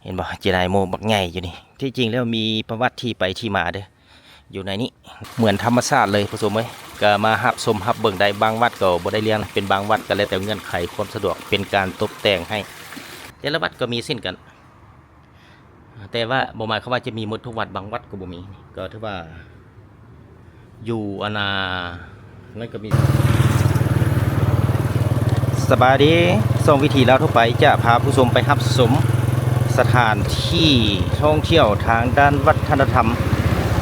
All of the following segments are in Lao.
ເຫັນບໍ່ ເຈໄດໂມບັກໃຫຍ່ຢູ່ນີ້. ທີ່ຈິງແລ້ວມີປະຫວັດທີ່ໄປທີ່ມາເດີ້ ຢູ່ໃນນີ້ ເໝືອນທຳມະຊາດເລີຍຜູ້ຊົມເອີຍ. ກໍມາຮັບຊົມຮັບເບິ່ງໄດ້. ບາງວັດກໍບໍ່ໄດ້ລ້ຽງ ເປັນບາງວັດກໍແລ້ວແຕ່ເງື່ອນໄຂຄວາມສະດວກ ເປັນການຕົບແຕ່ງໃຫ້. ແຕ່ລະວັດກໍມີເຊັ່ນກັນ ແຕ່ວ່າບໍ່ໝາຍຄວາມວ່າຈະມີໝົດທຸກວັດ, ບາງວັດກໍບໍ່ມີ. ກໍຖືວ່າ ຢູ່ອັນນ່າ ນັ້ນກໍມີ. ສະບາຍດີ, ຊ່ອງວິຖີລາວທົ່ວໄປຈະພາຜູ້ຊົມໄປຮັບຊົມສະຖານທີ່ທ່ອງທ່ຽວທາງດ້ານວັດທະນະທຳ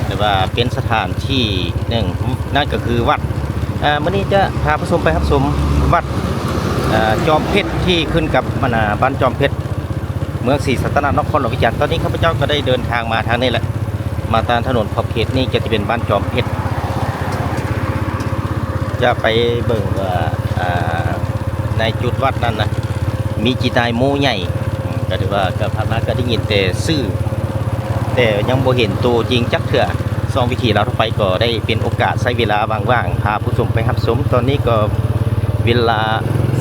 ຫຼືວ່າເປັນສະຖານທີ່ໜຶ່ງ ນັ້ນກໍຄືວັດ. ອາ ມື້ນີ້ຈະພາຜູ້ຊົມໄປຮັບຊົມວັດ ອາ ຈອມເພັດ ທີ່ຂຶ້ນກັບ ອັນນ່າ ບ້ານຈອມເພັດ ເມືອງສີສັດຕະນາກ ນະຄອນຫຼວງວຽງຈັນ. ຕອນນີ້ຂ້າພະເຈົ້າກໍໄດ້ເດີນທາງມາທາງນີ້ແຫຼະ ມາຕາມຖະໜົນຂອບເຂດນີ້ ກໍຈະເປັນບ້ານຈອມເພັດ. ຈະໄປເບິ່ງວ່າ ອາ ໃນຈຸດວັດນັ້ນນະ ມີຈີນາຍໂມໃຫຍ່ ກໍຖືວ່າກໍຜ່ານມາກໍໄດ້ຍິນແຕ່ຊື່ ແຕ່ຍັງບໍ່ເຫັນໂຕຈິງຈັກເທື່ອ. ຊ່ອງວິຖີລາວທົ່ວໄປກໍໄດ້ເປັນໂອກາດໃຊ້ເວລາວ່າງໆ ພາຜູ້ຊົມໄປຮັບຊົມ. ຕອນນີ້ກໍເວລາ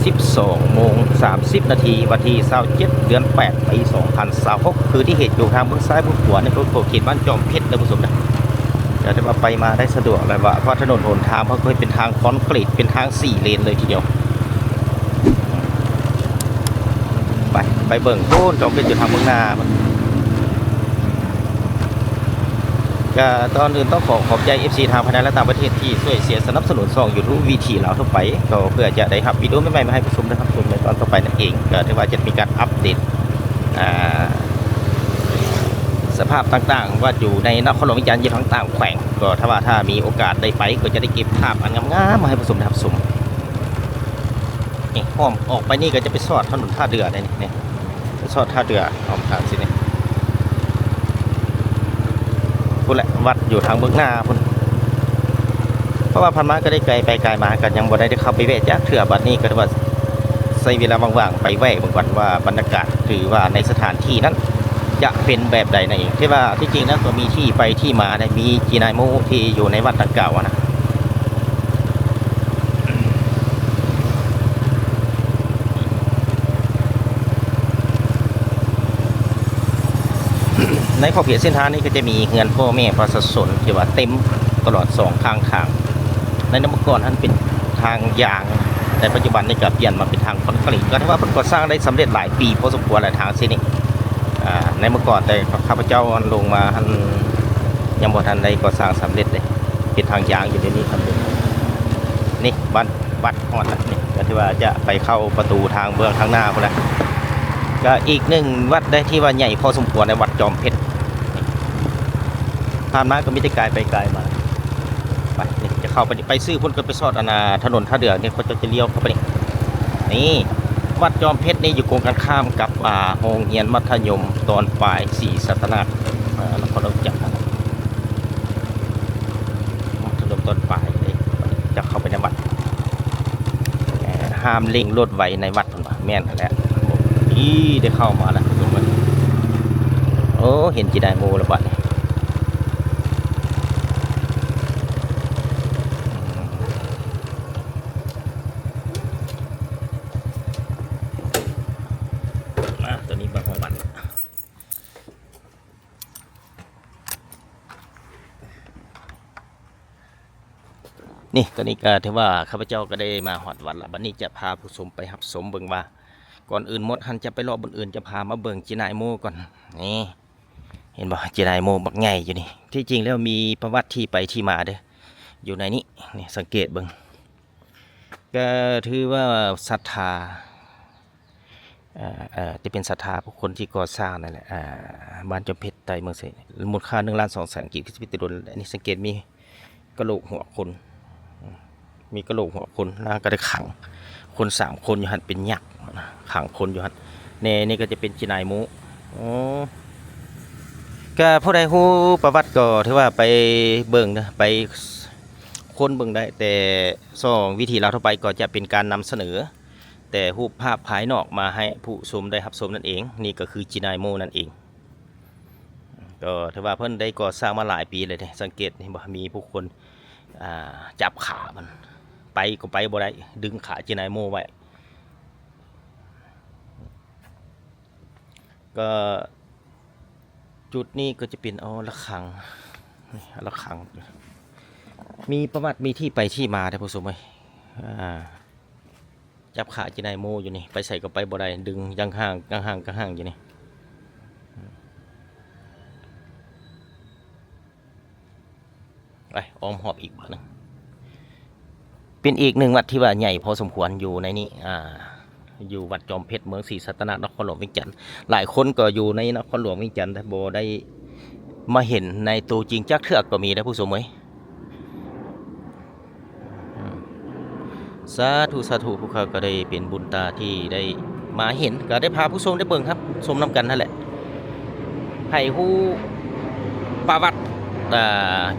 ສິບສອງໂມງສາມສິບນາທີ ວັນທີຊາວເຈັດ ເດືອນແປດ ປີສອງພັນຊາວຫົກ ຄືທີ່ເຫັນຢູ່ທາງເບື້ອງຊ້າຍເບື້ອງຂວານີ້ ກໍເຂດບ້ານຈອມເພັດນະຜູ້ຊົມນະ. ກໍຖືວ່າໄປມາໄດ້ສະດວກແລ້ວວ່າ ເພາະຖະໜົນຫົນທາງເຂົາກໍເຮັດເປັນທາງຄອນກຣີດ ເປັນທາງສີ່ເລນເລີຍທີດຽວ. ໄປ ໄປເບິ່ງໂພນ ຈອມເພັດຢູ່ທາງເບື້ອງໜ້າພຸ້ນ. ກະກ່ອນອື່ນຕ້ອງຂໍຂອບໃຈເອັຟຊີທາງພາຍໃນ ແລະ ຕ່າງປະເທດທີ່ຊ່ວຍເຊຍສະໜັບສະໜູນຊ່ອງຢູທູບວິຖີລາວທົ່ວໄປ ກໍເພື່ອຈະໄດ້ຮັບວິດີໂອໃໝ່ໆ ມາໃຫ້ຜູ້ຊົມໄດ້ຮັບຊົມໃນຕອນຕໍ່ໄປນັ້ນເອງ. ກໍຖືວ່າຈະມີການອັບເດດ ອາ ສະພາບຕ່າງໆ ວ່າຢູ່ໃນນະຄອນຫຼວງວຽງຈັນ ຢູ່ທາງຕ່າງແຂວງ ກໍຖ້າວ່າ ຖ້າມີໂອກາດໄດ້ໄປ ກໍຈະໄດ້ເກັບພາບອັນງາມໆ ມາໃຫ້ຜູ້ຊົມໄດ້ຮັບຊົມ. ນີ້ອ້ອມອອກໄປນີ້ກໍຈະໄປຊອດຖະໜົນທ່າເດື່ອໄດ້ນີ້ ນີ້ໄປຊອດທ່າເດື່ອ ອ້ອມທາງຊີ້ນີ້ ພຸ້ນແຫຼະ ວັດຢູ່ທາງເບື້ອງໜ້າພຸ້ນ. ເພາະວ່າຜ່ານມາກໍໄດ້ໄກໄປໄກມາ ກໍຍັງບໍ່ໄດ້ເຂົ້າໄປແວະຈັກເທື່ອ. ບັດນີ້ກໍຖືວ່າໃຊ້ເວລາວ່າງໆ ໄປແວະເບິ່ງກ່ອນວ່າບັນຍາກາດ ຫຼືວ່າໃນສະຖານທີ່ນັ້ນຈະເປັນແບບໃດນັ້ນເອງ. ແຕ່ວ່າທີ່ຈິງແລ້ວກໍມີທີ່ໄປທີ່ມາໄດ໋ ມີຈີນາຍໂມທີ່ຢູ່ໃນວັດດັ່ງກ່າວຫັ້ນນະ. ໃນຂອບເຂດເສັ້ນທາງນີ້ກໍຈະມີເຮືອນພໍ່ແມ່ປະຊາຊົນທີ່ວ່າເຕັມຕະຫຼອດສອງຂ້າງທາງ. ໃນເມື່ອກ່ອນຫັ້ນເປັນທາງຢາງ ແຕ່ປັດຈຸບັນນີ້ກໍປ່ຽນມາເປັນທາງຄອນກຣີດ. ກໍຖືວ່າເພິ່ນກໍ່ສ້າງໄດ້ສຳເລັດຫຼາຍປີພໍສົມຄວນແລ້ວທາງເສັ້ນນີ້. ອາ ໃນເມື່ອກ່ອນແຕ່ຂ້າພະເຈົ້າລົງມາຫັ້ນ ຍັງບໍ່ທັນໄດ້ກໍ່ສ້າງສຳເລັດເດ້ ເປັນທາງຢາງຢູ່. ດຽວນີ້ສຳເລັດ. ນີ້ວັດ ວັດຮອດລະນີ້ ກໍຖືວ່າຈະໄປເຂົ້າປະຕູທາງເບື້ອງທາງໜ້າພຸ້ນລະ. ກໍອີກໜຶ່ງວັດໃດທີ່ວ່າໃຫຍ່ພໍສົມຄວນໃນວັດຈອມເພັດ. ຜ່ານມາກໍມີແຕ່ກາຍໄປກາຍມາ. ໄປ ນີ້ຈະເຂົ້າໄປນີ້ ໄປຊື່ພຸ້ນກໍໄປຊອດອັນນ່າ ຖະໜົນທ່າເດື່ອນີ້ ເຂົາເຈົ້າຈະລ້ຽວເຂົ້າໄປນີ້. ນີ້ວັດຈອມເພັດນີ້ຢູ່ກົງກັນຂ້າມກັບ ອາ ໂຮງຮຽນມັດທະຍົມຕອນປາຍສີສັດຕະນາກ ອາ ນະຄອນຫຼວງວຽງຈັນ. ມັດທະຍົມຕອນປາຍເດ້ ຈະເຂົ້າໄປໃນວັດ. ຫ້າມເລັ່ງລົດໄວໃນວັດ ເພິ່ນວ່າ. ແມ່ນຫັ້ນແຫຼະ. ອີ ໄດ້ເຂົ້າມາແລ້ວທຸກຄົນ. ໂອ້ ເຫັນຈີນາຍໂມແລ້ວບັດນີ້. ມາ ຕອນນີ້ມາຮອດວັດ. ນີ້ ຕອນນີ້ກໍຖືວ່າຂ້າພະເຈົ້າກໍໄດ້ມາຮອດວັດລະ. ບັດນີ້ຈະພາຜູ້ຊົມໄປຮັບຊົມເບິ່ງວ່າ ກ່ອນອື່ນໝົດຫັ້ນຈະໄປເລາະບ່ອນອື່ນ ຈະພາມາເບິ່ງຈີນາຍໂມກ່ອນ. ນີ້ ເຫັນບໍ່ ຈີນາຍໂມບັກໃຫຍ່ຢູ່ນີ້. ທີ່ຈິງແລ້ວມີປະຫວັດທີ່ໄປທີ່ມາເດີ້ ຢູ່ໃນນີ້. ນີ້ ສັງເກດເບິ່ງ ກໍຖືວ່າສັດທາ ເອີ ເອີ ຈະເປັນສັດທາຜູ້ຄົນທີ່ກໍ່ສ້າງນັ້ນແຫຼະ ເອີ ບ້ານຈອມເພັດໃຕ້ເມືອງໄຊ ມູນຄ່າໜຶ່ງລ້ານສອງແສນກີບ ຄືຊິເປັນແຕ່ດົນແລ້ວ. ນີ້ສັງເກດມີກະໂຫຼກຫົວຄົນ ມີກະໂຫຼກຫົວຄົນ ແລ້ວກໍໄດ້ຂັງຄົນສາມຄົນຢູ່ຫັ້ນ ເປັນຍັກຂັງຄົນຢູ່ຫັ້ນ. ແນ່ ນີ້ກໍຈະເປັນຈີນາຍໂມ. ໂອ້ ກໍຜູ້ໃດຮູ້ປະຫວັດກໍຖືວ່າໄປເບິ່ງເດີ້ ໄປຄົ້ນເບິ່ງໄດ້ ແຕ່ຊ່ອງວິຖີລາວທົ່ວໄປກໍຈະເປັນການນຳສະເໜີ ແຕ່ຮູບພາບພາຍນອກມາໃຫ້ຜູ້ຊົມໄດ້ຮັບຊົມນັ້ນເອງ. ນີ້ກໍຄືຈີນາຍໂມນັ້ນເອງ. ກໍຖືວ່າເພິ່ນໄດ້ກໍ່ສ້າງມາຫຼາຍປີແລ້ວເດ້. ສັງເກດເຫັນບໍ່ ມີຜູ້ຄົນ ອາ ຈັບຂາມັນ ໄປກໍໄປບໍ່ໄດ້ ດຶງຂາຈີນາຍໂມໄວ້. ກໍ ຈຸດນີ້ກໍຈະເປັນ ອໍ ລະຄັງ ນີ້ລະຄັງ ມີປະຫວັດ ມີທີ່ໄປທີ່ມາເດ້ ຜູ້ຊົມເອີຍ. ອ່າ ຈັບຂາເຈໄນໂມຢູ່ນີ້ ໄປໃສກໍໄປບໍ່ໄດ້ ດຶງຢ່າງຫ່າງ ຢ່າງຫ່າງ ຢ່າງຫ່າງຢູ່ນີ້. ໄປອ້ອມຮອບອີກບາດໜຶ່ງ. ເປັນອີກໜຶ່ງວັດທີ່ວ່າໃຫຍ່ພໍສົມຄວນຢູ່ໃນນີ້ ອ່າ ຢູ່ວັດຈອມເພັດ ເມືອງສີສັດຕະນາກ ນະຄອນຫຼວງວຽງຈັນ. ຫຼາຍຄົນກໍຢູ່ໃນນະຄອນຫຼວງວຽງຈັນ ແຕ່ບໍ່ໄດ້ມາເຫັນໃນໂຕຈິງຈັກເທື່ອກໍມີເດ້ ຜູ້ຊົມເອີຍ. ອືມ ສາທຸ ສາທຸ ພວກຂ້າກໍໄດ້ເປັນບຸນຕາທີ່ໄດ້ມາເຫັນ ກໍໄດ້ພາຜູ້ຊົມໄດ້ເບິ່ງ ຮັບຊົມນຳກັນຫັ້ນແຫຼະ. ໃຜຮູ້ປະຫວັດ ເອີ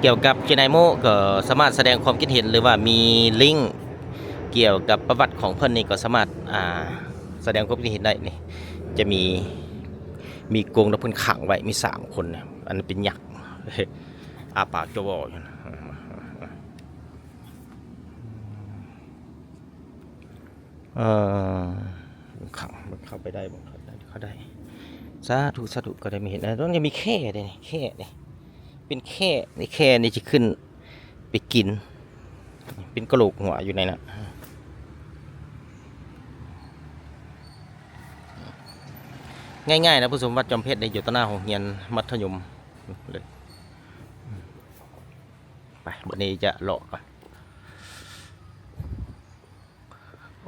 ກ່ຽວກັບເຈໄນໂມ ກໍສາມາດສະແດງຄວາມຄິດເຫັນ ຫຼືວ່າມີລິງກ່ຽວກັບປະຫວັດຂອງເພິ່ນນີ້ ກໍສາມາດ ອ່າ ສະແດງຄວາມຄິດເຫັນໄດ້. ນີ້ຈະມີ ມີກົງ ແລ້ວເພິ່ນຂັງໄວ້ ມີສາມຄົນ ອັນນັ້ນເປັນຍັກ ອ້າປາກຈໍວໍຢູ່. ເອີ ເບິ່ງເຂົ້າ ເບິ່ງເຂົ້າໄປໄດ້ບໍ່? ເຂົ້າໄດ້ ເຂົ້າໄດ້. ສາທຸ ສາທຸ ກໍໄດ້ມາເຫັນ. ເອີ ຕ້ອງຈະມີແຂ້ເດ້ນີ້ ແຂ້ນີ້ ເປັນແຂ້ນີ້ ແຂ້ນີ້ຊິຂຶ້ນໄປກິນ ເປັນກະໂຫຼກຫົວຢູ່ໃນນັ້ນ. ງ່າຍໆນະ ຜູ້ຊົມ, ວັດຈອມເພັດນີ້ຢູ່ຕໍ່ໜ້າໂຮງຮຽນມັດທະຍົມເລີຍ. ໄປ ບັດນີ້ຈະເລາະກ່ອນ.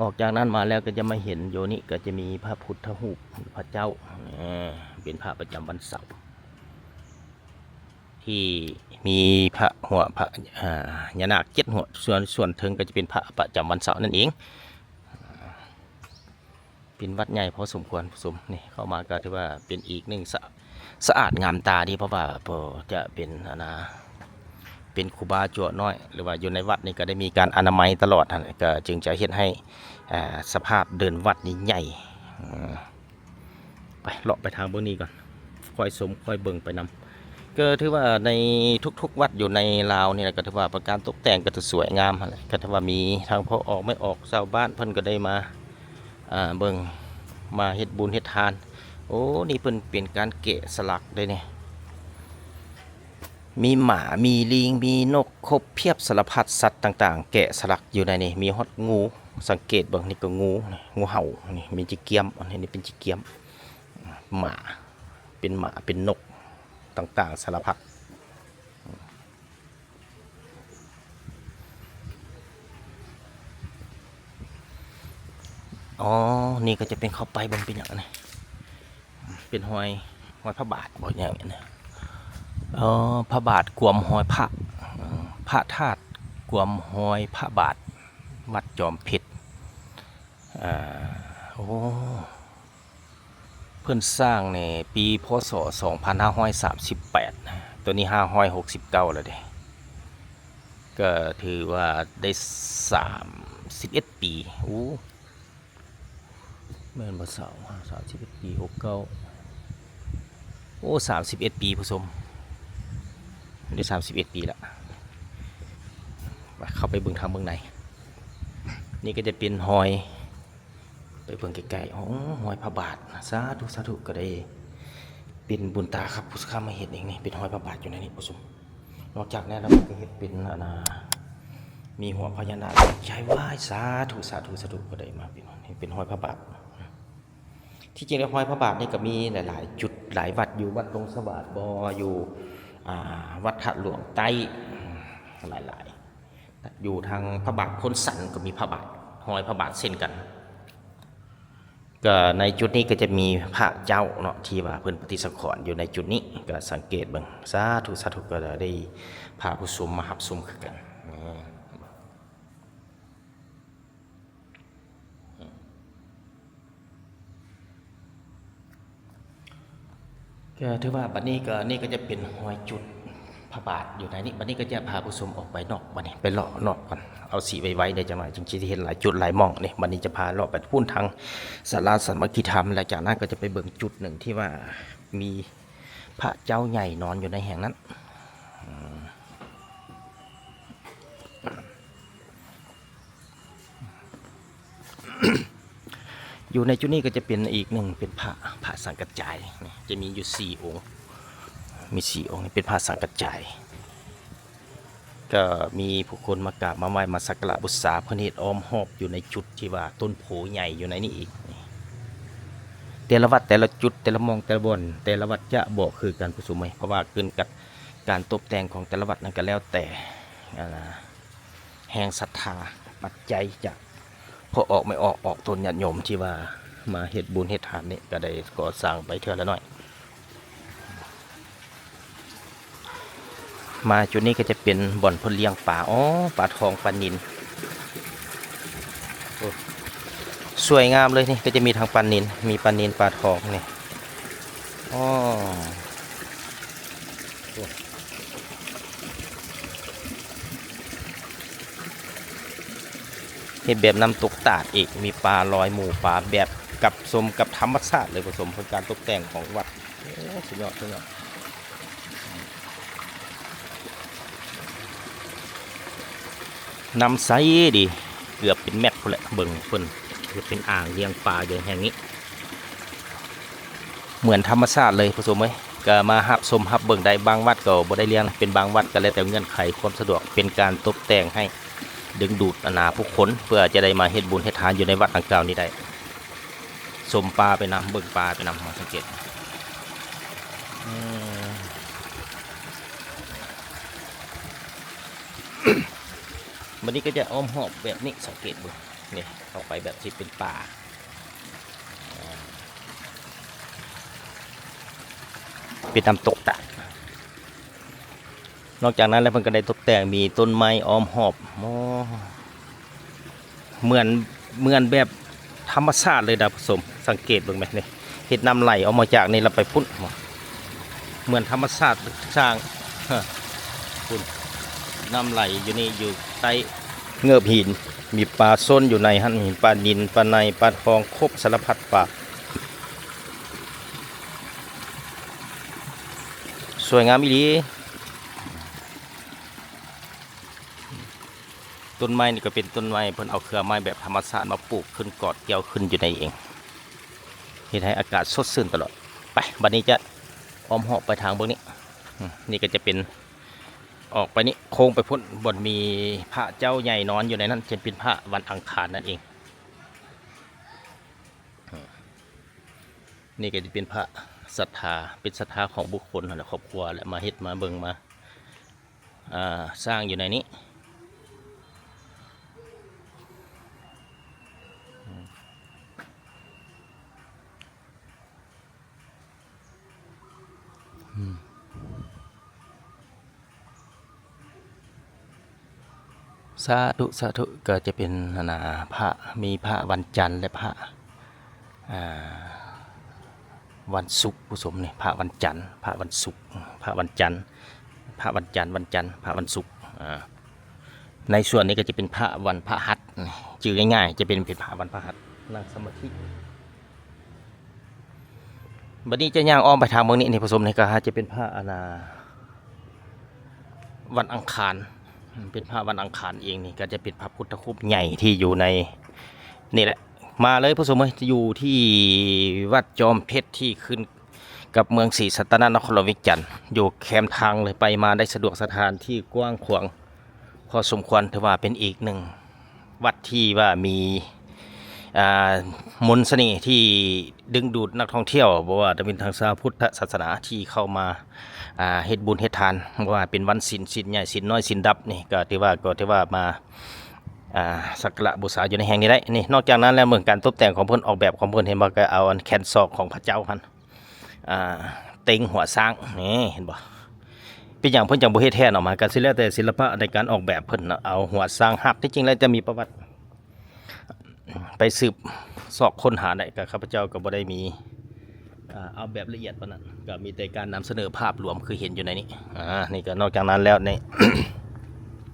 ອອກຈາກນັ້ນມາແລ້ວກໍຈະມາເຫັນຢູ່ນີ້ ກໍຈະມີພະພຸດທະຮູບ ພະເຈົ້າ ເປັນພະປະຈຳວັນເສົາ ທີ່ມີພະຫົວພະ ອາ ຍານາກເຈັດຫົວ, ສ່ວນ ສ່ວນເທິງກໍຈະເປັນພະປະຈຳວັນເສົານັ້ນເອງ. ເປັນວັດໃຫຍ່ພໍສົມຄວນ ຜູ້ຊົມ. ນີ້ເຂົ້າມາກໍຖືວ່າເປັນອີກໜຶ່ງ ສະ ສະອາດງາມຕາດີ ເພາະວ່າ ເພາະຈະເປັນ ອັນນາ ເປັນຄູບາຈົວນ້ອຍ ຫຼືວ່າຢູ່ໃນວັດນີ້ກໍໄດ້ມີການອະນາໄມຕະຫຼອດຫັ້ນ ກໍຈຶ່ງຈະເຮັດໃຫ້ ອາ ສະພາບເດີ່ນວັດນີ້ໃຫຍ່. ອືມ ໄປ ເລາະໄປທາງເບື້ອງນີ້ກ່ອນ ຄ່ອຍຊົມຄ່ອຍເບິ່ງໄປນຳ. ກໍຖືວ່າໃນທຸກໆວັດຢູ່ໃນລາວນີ້ແຫຼະ ກໍຖືວ່າເປັນການຕົກແຕ່ງກໍຖືສວຍງາມຫັ້ນແຫຼະ. ກໍຖືວ່າມີທັງພໍ່ອອກແມ່ອອກ ຊາວບ້ານເພິ່ນກໍໄດ້ມາ ອ່າ ເບິ່ງ ມາເຮັດບຸນເຮັດທານ. ໂອ້ ນີ້ເພິ່ນເປັນການແກະສະຫຼັກເດ້ນີ້ ມີໝາ ມີລີງ ມີນົກ ຄົບພຽບສາລະພັດສັດຕ່າງໆ ແກະສະຫຼັກຢູ່ໃນນີ້. ມີຮອດງູ ສັງເກດເບິ່ງ ນີ້ກໍງູ ງູເຫົ່າ ນີ້ມີຈີກຽມ ອັນນີ້ເປັນຈີກຽມ ໝາ ເປັນໝາ ເປັນນົກຕ່າງໆສາລະພັດ. ອໍ ນີ້ກໍຈະເປັນ ເຂົ້າໄປເບິ່ງເປັນຫຍັງອັນນີ້ ເປັນຮອຍ ຮອຍພະບາດບໍ່ ຫຍັງນີ້ນະ. ອໍ ພະບາດກວມຮອຍພະ ພະທາດກວມຮອຍພະບາດ ວັດຈອມເພັດ. ອ່າ ໂອ້ ເພິ່ນສ້າງໃນປີ ພ.ສ. ສອງພັນຫ້າຮ້ອຍສາມສິບແປດ ໂຕນີ້ຫ້າຮ້ອຍຫົກສິບເກົ້າແລ້ວເດ້ ກໍຖືວ່າໄດ້ສາມສິບເອັດປີ. ໂອ້ ແມ່ນບໍ່ ສາມ ສາມສິບເອັດປີ ຫົກເກົ້າ ໂອ້ ສາມສິບເອັດປີ ຜູ້ຊົມ ໄດ້ສາມສິບເອັດປີລະ. ໄປ ເຂົ້າໄປເບິ່ງທາງເບື້ອງໃນ ນີ້ກໍຈະເປັນຮອຍ ໄປເບິ່ງໃກ້ໆ ໂອ້ ຮອຍພະບາດ. ສາທຸ ສາທຸ ກໍໄດ້ເປັນບຸນຕາຄັບ ຜູ້ຂ້າມາເຫັນເອງນີ້ ເປັນຮອຍພະບາດຢູ່ໃນນີ້ ຜູ້ຊົມ. ນອກຈາກນັ້ນແລ້ວ ເພິ່ນກໍເຮັດເປັນ ອັນນາ ມີຫົວພະຍານາກໃຫຍ່. ວ້າຍ ສາທຸ ສາທຸ ສາທຸ ກໍໄດ້ມາເປັນ ເປັນຮອຍພະບາດ. ທີ່ຈິງແລ້ວ ຮອຍພະບາດນີ້ກໍມີຫຼາຍໆຈຸດ ຫຼາຍວັດຢູ່ ວັດດົງສະຫວາດບໍ ຢູ່ ອ່າ ວັດທາດຫຼວງໃຕ້ ຫຼາຍໆ ຢູ່ທາງພະບາດໂພນສັນກໍມີພະບາດ ຮອຍພະບາດເຊັ່ນກັນ. ກໍໃນຈຸດນີ້ກໍຈະມີພະເຈົ້າເນາະ ທີ່ວ່າເພິ່ນປະຕິດສັງຂອນຢູ່ໃນຈຸດນີ້ ກໍສັງເກດເບິ່ງ. ສາທຸ ສາທຸ ກໍໄດ້ພາຜູ້ຊົມມາຮັບຊົມຄືກັນ. ກໍຖືວ່າບັດນີ້ກໍ ນີ້ກໍຈະເປັນຮອຍຈຸດພະບາດຢູ່ໃນນີ້. ບັດນີ້ກໍຈະພາຜູ້ຊົມອອກໄປນອກ ບັດນີ້ໄປເລາະນອກກ່ອນ ເອົາສີໄວໆ ໄດ້ຈັກໜ້ອຍ ຈຶ່ງຊິໄດ້ເຫັນຫຼາຍຈຸດຫຼາຍໝ່ອງ. ນີ້ ບັດນີ້ຈະພາເລາະໄປພຸ້ນ ທາງສາລາສາມັກຄີທຳ ແລະ ຈາກນັ້ນກໍຈະໄປເບິ່ງຈຸດໜຶ່ງທີ່ວ່າມີພະເຈົ້າໃຫຍ່ນອນຢູ່ໃນແຫ່ງນັ້ນ. ຢູ່ໃນຈຸດນີ້ກໍຈະເປັນອີກໜຶ່ງ ເປັນພະ ພະສັງກະຈາຍ ຈະມີຢູ່ສີ່ອົງ. ມີສີ່ອົງນີ້ເປັນພະສັງກະຈາຍ ກໍມີຜູ້ຄົນມາກາບມາໄຫວ້ມາສັກກາລະບູຊາ ເພິ່ນເຮັດອ້ອມຮອບຢູ່ໃນຈຸດທີ່ວ່າຕົ້ນໂພໃຫຍ່ຢູ່ໃນນີ້ອີກ. ແຕ່ລະວັດ ແຕ່ລະຈຸດ ແຕ່ລະໝ່ອງ ແຕ່ລະບ່ອນ ແຕ່ລະວັດຈະບໍ່ຄືກັນຜູ້ຊົມເອີຍ ເພາະວ່າຂຶ້ນກັບການຕົບແຕ່ງຂອງແຕ່ລະວັດນັ້ນກໍແລ້ວແຕ່ ອ່າ ແຮງສັດທາປັດໄຈຈາກພໍ່ອອກແມ່ອອກອອກຕົນຍາດໂຍມທີ່ວ່າມາເຮັດບຸນເຮັດທານນີ້ ກໍໄດ້ກໍ່ສ້າງໄປເທື່ອລະໜ້ອຍ. ມາຈຸດນີ້ກໍຈະເປັນບ່ອນເພິ່ນລ້ຽງປາ ອໍ ປາທອງ ປານິນ ໂອ້ ສວຍງາມເລີຍ. ນີ້ກໍຈະມີທັງປານິນ ມີປານິນ ປາທອງນີ້ ອໍ ໂອ້ ເຮັດແບບນ້ຳຕົກຕາດອີກ ມີປາລອຍໝູປາແບບກັບ ສົມກັບທຳມະຊາດເລີຍ ປະສົມກັບການຕົກແຕ່ງຂອງວັດ. ໂອ້ ສຸດຍອດ ສຸດຍອດ. ນ້ຳໃສດີ ເກືອບເປັນແມັດພຸ້ນແຫຼະ. ເບິ່ງເພິ່ນເຮັດເປັນອ່າງລ້ຽງປາຢູ່ແຫ່ງນີ້ ເໝືອນທຳມະຊາດເລີຍຜູ້ຊົມເອີຍ. ກໍມາຮັບຊົມຮັບເບິ່ງໄດ້ ບາງວັດກໍບໍ່ໄດ້ລ້ຽງ ເປັນບາງວັດກໍແລ້ວແຕ່ເງື່ອນໄຂຄວາມສະດວກ ເປັນການຕົບແຕ່ງໃຫ້ດຶງດູດ ອັນນາ ຜູ້ຄົນ ເພື່ອຈະໄດ້ມາເຮັດບຸນເຮັດທານຢູ່ໃນວັດດັ່ງກ່າວນີ້ໄດ້. ຊົມປາໄປນຳ ເບິ່ງປາໄປນຳ ມາສັງເກດ ອືມ ບັດນີ້ກໍຈະອ້ອມຮອບແບບນີ້ ສັງເກດເບິ່ງ ນີ້ ເຂົ້າໄປແບບທີ່ເປັນປ່າ ເປັນນ້ຳຕົກຕາດ. ນອກຈາກນັ້ນແລ້ວ ເພິ່ນກໍໄດ້ຕົກແຕ່ງ ມີຕົ້ນໄມ້ອ້ອມຮອບ ໂອ້ ເໝືອນ ເໝືອນແບບທຳມະຊາດເລີຍນະຜູ້ຊົມ ສັງເກດເບິ່ງແມະ ນີ້ ເຮັດນ້ຳໄຫຼອອກມາຈາກນີ້ແລ້ວໄປພຸ້ນ ເໝືອນທຳມະຊາດສ້າງ ພຸ້ນ ນ້ຳໄຫຼຢູ່ນີ້ ຢູ່ໃຕ້ເງືອບຫີນ ມີປາຊົນຢູ່ໃນຫັ້ນ ປານິນ ປາໄນ ປາທອງ ຄົບສາລະພັດປາ ສວຍງາມອີ່ຫຼີ. ຕົ້ນໄມ້ນີ້ກໍເປັນຕົ້ນໄມ້ ເພິ່ນເອົາເຄືອໄມ້ແບບທຳມະຊາດມາປູກຂຶ້ນ ກອດກ່ຽວຂຶ້ນຢູ່ໃນເອງ ເຮັດໃຫ້ອາກາດສົດຊື່ນຕະຫຼອດ. ໄປ ບັດນີ້ຈະອ້ອມຮອບໄປທາງເບື້ອງນີ້ ອືມ ນີ້ກໍຈະເປັນ ອອກໄປນີ້ ໂຄ້ງໄປພຸ້ນ ບ່ອນມີພະເຈົ້າໃຫຍ່ນອນຢູ່ໃນນັ້ນ ຈະເປັນພະວັນອັງຄານນັ້ນເອງ. ນີ້ກໍຈະເປັນພະສັດທາ ເປັນສັດທາຂອງບຸກຄົນຫັ້ນແຫຼະ ຄອບຄົວແຫຼະ ມາເຮັດມາເບິ່ງມາ ອ່າ ສ້າງຢູ່ໃນນີ້. ອືມ ສາທຸ ສາທຸ ກໍຈະເປັນ ອັນນາ ພະ ມີພະວັນຈັນ ແລະ ພະ ອ່າ ວັນສຸກ ຜູ້ຊົມນີ້ ພະວັນຈັນ ພະວັນສຸກ ພະວັນຈັນ ພະວັນຈັນ ວັນຈັນ ພະວັນສຸກ ອ່າ ໃນສ່ວນນີ້ກໍຈະເປັນພະວັນພະຫັດ ຊື່ງ່າຍໆ ຈະເປັນ ເປັນພະວັນພະຫັດ ນັ່ງສະມາທິ. ບັດນີ້ຈະຍ່າງອ້ອມໄປທາງເບື້ອງນີ້ ນີ້ ຜູ້ຊົມ ນີ້ກໍຈະເປັນພະ ອັນນາ ວັນອັງຄານ ເປັນພະວັນອັງຄານເອງ ນີ້ກໍຈະເປັນພະພຸດທະຮູບໃຫຍ່ທີ່ຢູ່ໃນນີ້ແຫຼະ. ມາເລີຍຜູ້ຊົມເອີຍ ຢູ່ທີ່ວັດຈອມເພັດ ທີ່ຂຶ້ນກັບເມືອງສີສັດຕະນາກ ນະຄອນຫຼວງວຽງຈັນ ຢູ່ແຄມທາງເລີຍ ໄປມາໄດ້ສະດວກ ສະຖານທີ່ກວ້າງຂວາງ ພໍສົມຄວນ ຖືວ່າເປັນອີກໜຶ່ງວັດທີ່ວ່າມີ ອ່າ ມົນສະເໜ່ທີ່ດຶງດູດນັກທ່ອງທ່ຽວ ບໍ່ວ່າຈະເປັນທາງຊາວພຸດທະສາສະໜາທີ່ເຂົ້າມາ ອ່າ ເຮັດບຸນເຮັດທານ ບໍ່ວ່າເປັນວັນສິນ ສິນໃຫຍ່ ສິນນ້ອຍ ສິນດັບ ນີ້ກໍຖືວ່າ ກໍຖືວ່າມາ ອ່າ ສັກກາລະບູຊາຢູ່ໃນແຫ່ງນີ້ໄດ້. ນີ້ ນອກຈາກນັ້ນແລ້ວ ເບິ່ງການຕົບແຕ່ງຂອງເພິ່ນ ອອກແບບຂອງເພິ່ນ ເຫັນບໍ່ ກໍເອົາອັນແຂນສອກຂອງພະເຈົ້າຫັ້ນ ອ່າ ເຕັງຫົວຊ້າງ ນີ້ ເຫັນບໍ່? ເປັນຫຍັງເພິ່ນຈັ່ງບໍ່ເຮັດແທນອອກມາ? ກໍຊິແລ້ວແຕ່ສິລະປະໃນການອອກແບບເພິ່ນເນາະ ເອົາຫົວຊ້າງຮັກ. ທີ່ຈິງແລ້ວຈະມີປະຫວັດ ໄປສືບຊອກຄົ້ນຫາໄດ້ ກໍຂ້າພະເຈົ້າກໍບໍ່ໄດ້ມີ ອ່າ ເອົາແບບລະອຽດປານນັ້ນ ກໍມີແຕ່ການນຳສະເໜີພາບລວມຄືເຫັນຢູ່ໃນນີ້. ອ່າ ນີ້ກໍນອກຈາກນັ້ນແລ້ວ ໃນ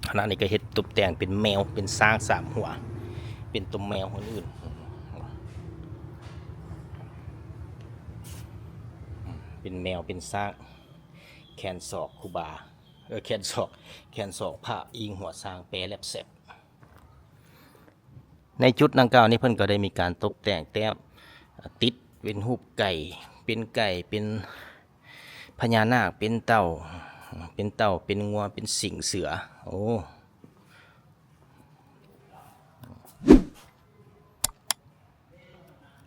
ຂະນະນີ້ກໍເຮັດຕົບແຕ່ງເປັນແມວ ເປັນຊ້າງສາມຫົວ ເປັນຕົວແມວອື່ນໆ ເປັນແມວ ເປັນຊ້າງ ແຂນສອກຄູບາ ເອີ ແຂນສອກ ແຂນສອກພະ ອີງຫົວຊ້າງ ແປແລັບແຊບ. ໃນຈຸດດັ່ງກ່າວນີ້ ເພິ່ນກໍໄດ້ມີການຕົກແຕ່ງແຕ້ມ ຕິດເປັນຮູບໄກ່ ເປັນໄກ່ ເປັນ ພະຍານາກເປັນເຕົ່າ ເປັນເຕົ່າ ເປັນງົວ ເປັນສິງ ເສືອ ໂອ້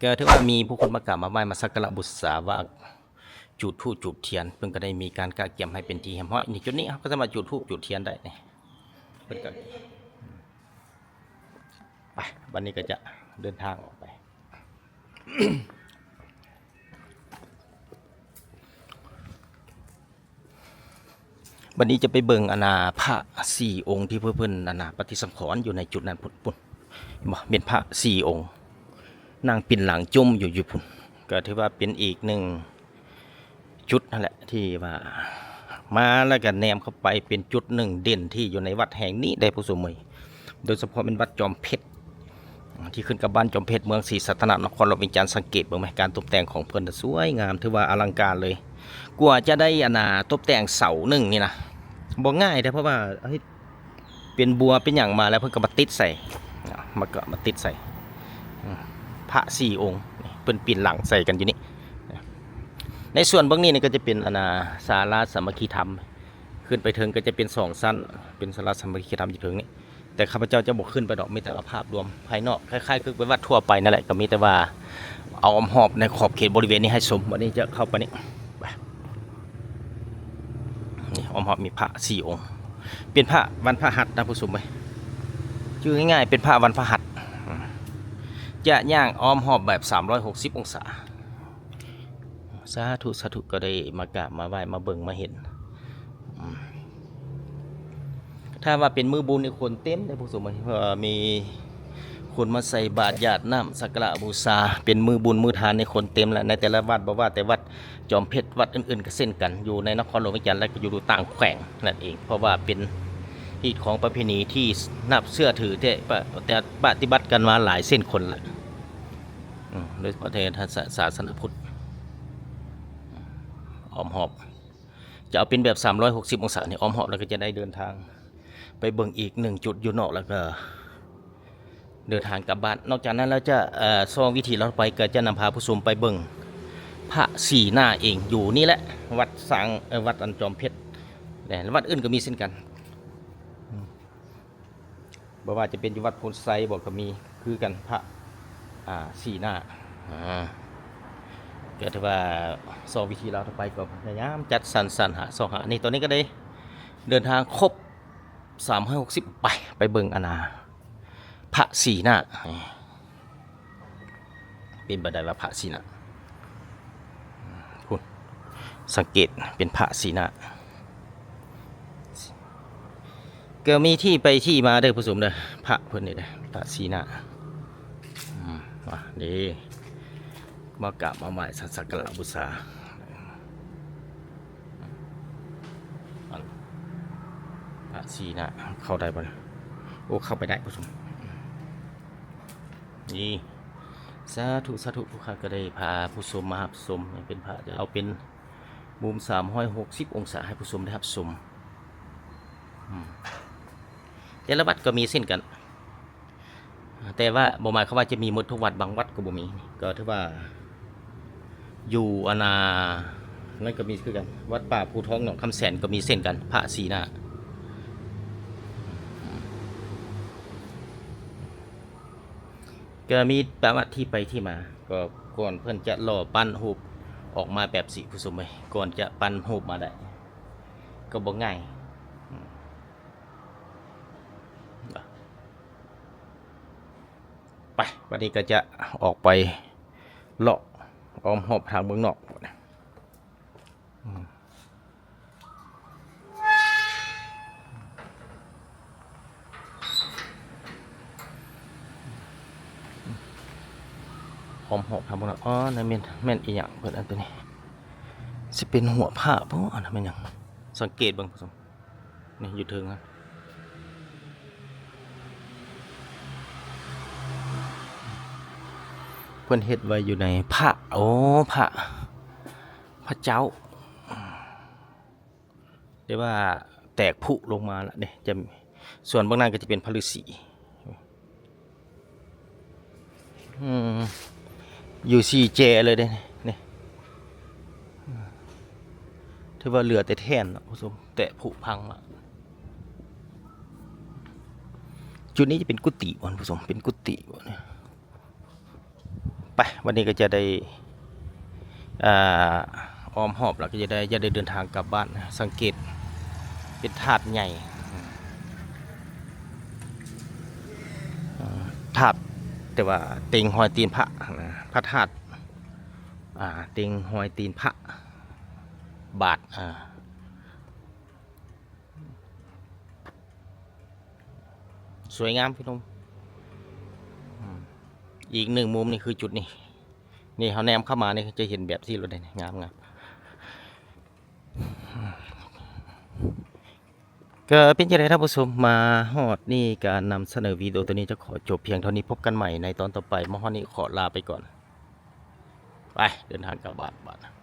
ກໍຖືວ່າມີຜູ້ຄົນມາກາບມາໄຫວ້ ມາສັກກາລະບູຊາ ວ່າຈູດທູບຈູດທຽນ ເພິ່ນກໍໄດ້ມີການກະກຽມໃຫ້ເປັນທີ່ຮຽບຮ້ອຍ. ນີ້ ຈຸດນີ້ເຮົາກໍສາມາດຈູດທູບຈູດທຽນໄດ້ນີ້ ເພິ່ນກໍ ໄປ ບັດນີ້ກໍຈະເດີນທາງອອກໄປ. ບັດນີ້ຈະໄປເບິ່ງ ອັນນ່າ ພະສີ່ອົງທີ່ເພິ່ນ ອັນນ່າ ປະຕິສັງຂອນຢູ່ໃນຈຸດນັ້ນພຸ້ນ ພຸ້ນ ເຫັນບໍ່? ເປັນພະສີ່ອົງ ນັ່ງປິ່ນຫຼັງຈົ່ມຢູ່ ຢູ່ພຸ້ນ ກໍຖືວ່າເປັນອີກໜຶ່ງ ຈຸດຫັ້ນແຫຼະ ທີ່ວ່າມາແລ້ວກໍແນມເຂົ້າໄປເປັນຈຸດໜຶ່ງເດັ່ນທີ່ຢູ່ໃນວັດແຫ່ງນີ້ເດ້ ຜູ້ຊົມເອີຍ ໂດຍສະເພາະແມ່ນວັດຈອມເພັດ ທີ່ຂຶ້ນກັບບ້ານຈອມເພັດ ເມືອງສີສັດຕະນາກ ນະຄອນຫຼວງວຽງຈັນ. ສັງເກດເບິ່ງແມ ການຕົບແຕ່ງຂອງເພິ່ນນະ ສວຍງາມ ຖືວ່າອະລັງການເລີຍ. ກວ່າຈະໄດ້ ອັນນ່າ ຕົບແຕ່ງເສົາໜຶ່ງນີ້ນະ ບໍ່ງ່າຍເດ້ ເພາະວ່າເຮັດ ເປັນບົວເປັນຫຍັງມາແລ້ວ ເພິ່ນກໍມາຕິດໃສ່ ມາ ກໍມາຕິດໃສ່ ອືມ ພະສີ່ອົງ ເພິ່ນປິ່ນຫຼັງໃສ່ກັນຢູ່ນີ້. ໃນສ່ວນເບື້ອງນີ້ນີ້ກໍຈະເປັນ ອັນນ່າ ສາລາສາມັກຄີທຳ ຂຶ້ນໄປເທິງກໍຈະເປັນສອງຊັ້ນ ເປັນສາລາສາມັກຄີທຳຢູ່ເທິງນີ້. ແຕ່ຂ້າພະເຈົ້າຈະບໍ່ຂຶ້ນໄປດອກ ມີແຕ່ເອົາພາບລວມພາຍນອກ ຄ້າຍໆຄືໄປວັດທົ່ວໄປນັ້ນແຫຼະ ກໍມີແຕ່ວ່າເອົາອ້ອມຮອບໃນຂອບເຂດບໍລິເວນນີ້ໃຫ້ຊົມ. ບັດນີ້ຈະເຂົ້າໄປນີ້ ນີ້ອ້ອມຮອບມີພະສີ່ອົງ ເປັນພະວັນພະຫັດນະຜູ້ຊົມເອີຍ ຊື່ງ່າຍໆ ເປັນພະວັນພະຫັດ. ຈະຍ່າງອ້ອມຮອບແບບສາມຮ້ອຍຫົກສິບອົງສາ. ສາທຸ ສາທຸ ກໍໄດ້ມາກາບມາໄຫວ້ ມາເບິ່ງມາເຫັນ. ອືມ ຖ້າວ່າເປັນມື້ບຸນນີ້ຄົນເຕັມເດ້ຜູ້ຊົມເອີຍ ເພາະວ່າມີຄົນມາໃສ່ບາດ ຢາດນ້ຳ ສັກກາລະບູຊາ. ເປັນມື້ບຸນມື້ທານນີ້ຄົນເຕັມແລ້ວ ໃນແຕ່ລະວັດ ບໍ່ວ່າແຕ່ວັດຈອມເພັດ ວັດອື່ນໆກໍເຊັ່ນກັນ ຢູ່ໃນນະຄອນຫຼວງວຽງຈັນ ແລະ ກໍຢູ່ຕ່າງແຂວງນັ້ນເອງ ເພາະວ່າເປັນຮີດຄອງປະເພນີທີ່ນັບເຊື່ອຖືແທ້ ປະ ແຕ່ປະຕິບັດກັນມາຫຼາຍເຊັ່ນຄົນລະ. ອືມ ໂດຍສະເພາະແທ້ສາ ສາສະໜະພຸດ ອ້ອມຮອບ ຈະເອົາເປັນແບບສາມຮ້ອຍຫົກສິບອົງສານີ້ ອ້ອມຮອບ ແລ້ວກໍຈະໄດ້ເດີນທາງໄປເບິ່ງອີກໜຶ່ງຈຸດຢູ່ນອກ ແລ້ວກໍເດີນທາງກັບບ້ານ. ນອກຈາກນັ້ນແລ້ວຈະ ເອີ ຊ່ອງວິຖີລາວທົ່ວໄປ ກໍຈະນຳພາຜູ້ຊົມໄປເບິ່ງພະສີໜ້າເອງ ຢູ່ນີ້ແຫຼະ ວັດຊ້າງ ເອີ ວັດອັນຈອມເພັດ ແລະ ວັດອື່ນກໍມີເຊັ່ນກັນ. ອືມ ບໍ່ວ່າຈະເປັນຢູ່ວັດໂພນໄຊບໍ ກໍມີຄືກັນ ພະ ອ່າ ສີໜ້າ. ອ່າ ກໍຖືວ່າຊ່ອງວິຖີລາວທົ່ວໄປກໍພະຍາຍາມຈັດສັນສັນຫາຊອກຫາ. ນີ້ ຕອນນີ້ກໍໄດ້ເດີນທາງຄົບສາມຮ້ອຍຫົກສິບ ໄປ ໄປເບິ່ງ ອັນນ່າ ພະສີໜ້າ. ເປັນໄປໄດ້ວ່າພະສີນະ ພຸ້ນ ສັງເກດເປັນພະສີນະ ກໍມີທີ່ໄປທີ່ມາເດີຜູ້ຊົມເດີ ພະເພິ່ນນີ້ເດີ ພະສີນະ. ອືມ ວ່າເດ້ ມາກາບມາໄຫວ້ສັກກາລະບູຊາ ອັນ ພະສີນະ ເຂົ້າໄດ້ບໍ່? ໂອ້ ເຂົ້າໄປໄດ້ຜູ້ຊົມ. ນີ້ ສາທຸ ສາທຸ ຜູ້ຂ້າກໍໄດ້ພາຜູ້ຊົມມາຮັບຊົມ ເປັນພະ ຈະເອົາເປັນມຸມສາມຮ້ອຍຫົກສິບອົງສາໃຫ້ຜູ້ຊົມໄດ້ຮັບຊົມ. ອືມ ແຕ່ລະວັດກໍມີເຊັ່ນກັນ ແຕ່ວ່າບໍ່ໝາຍຄວາມວ່າຈະມີໝົດທຸກວັດ ບາງວັດກໍບໍ່ມີ ກໍຖືວ່າ ຢູ່ອັນນ່າ ນັ້ນກໍມີຄືກັນ ວັດປ່າພູທອງໜອງຄຳແສນກໍມີເຊັ່ນກັນ ພະສີນະ. ກໍມີປະຫວັດທີ່ໄປທີ່ມາ ກໍກ່ອນເພິ່ນຈະຫຼໍ່ປັ້ນຮູບອອກມາແບບຊີ້ ຜູ້ຊົມເອີຍ ກ່ອນຈະປັ້ນຮູບມາໄດ້ ກໍບໍ່ງ່າຍ. ອືມ ໄປ ບັດນີ້ກໍຈະອອກໄປເລາະອ້ອມຮອບທາງເມືອງນອກ. ອືມ ອ້ອມຮອບທາງເມືອງນອກ. ອໍ ນັ້ນແມ່ນ ແມ່ນອີ່ຫຍັງເພິ່ນ ອັນໂຕນີ້ ຊິເປັນຫົວພະບໍ? ອັນນັ້ນແມ່ນຫຍັງ? ສັງເກດເບິ່ງ ຜູ້ຊົມ. ນີ້ຢູ່ເທິງຫັ້ນ ເພິ່ນເຮັດໄວ້ຢູ່ໃນພະ ໂອ້ ພະ ພະເຈົ້າ ແຕ່ວ່າແຕກຜຸລົງມາລະເດ້ ຈະ ສ່ວນເບື້ອງໜ້າກໍຈະເປັນພະລືສີ. ອືມ ຢູ່ສີ່ແຈເລີຍເດ້ນີ້ ນີ້. ຖືວ່າເຫຼືອແຕ່ແທ່ນເນາະຜູ້ຊົມ ແຕະຜຸພັງລະ. ຈຸດນີ້ຈະເປັນກຸຕິບໍ່ທ່ານຜູ້ຊົມ ເປັນກຸຕິບໍ່ນີ້. ໄປ ວັນນີ້ກໍຈະໄດ້ ອ່າ ອ້ອມຮອບແລ້ວກໍຈະໄດ້ ຈະໄດ້ເດີນທາງກັບບ້ານ. ສັງເກດເປັນທາດໃຫຍ່ ອ່າ ທາດ ແຕ່ວ່າເຕັງຮອຍຕີນພະນະ ພະທາດ ອ່າ ເຕັງຮອຍຕີນພະບາດ ອ່າ ສວຍງາມພີ່ນ້ອງ. ອືມ ອີກໜຶ່ງມຸມນີ້ຄືຈຸດນີ້ ນີ້ເຮົາແນມເຂົ້າມານີ້ຈະເຫັນແບບນີ້ໂລດເດ້ ງາມໆ. ກໍເປັນຈັ່ງໃດທ່ານຜູ້ຊົມ ມາຮອດນີ້ ການນຳສະເໜີວິດີໂອໂຕນີ້ຈະຂໍຈົບພຽງເທົ່ານີ້. ພົບກັນໃໝ່ໃນຕອນຕໍ່ໄປ. ມາຮອດນີ້ຂໍລາໄປກ່ອນ. ໄປ ເດີນທາງກັບບ້ານບາດ.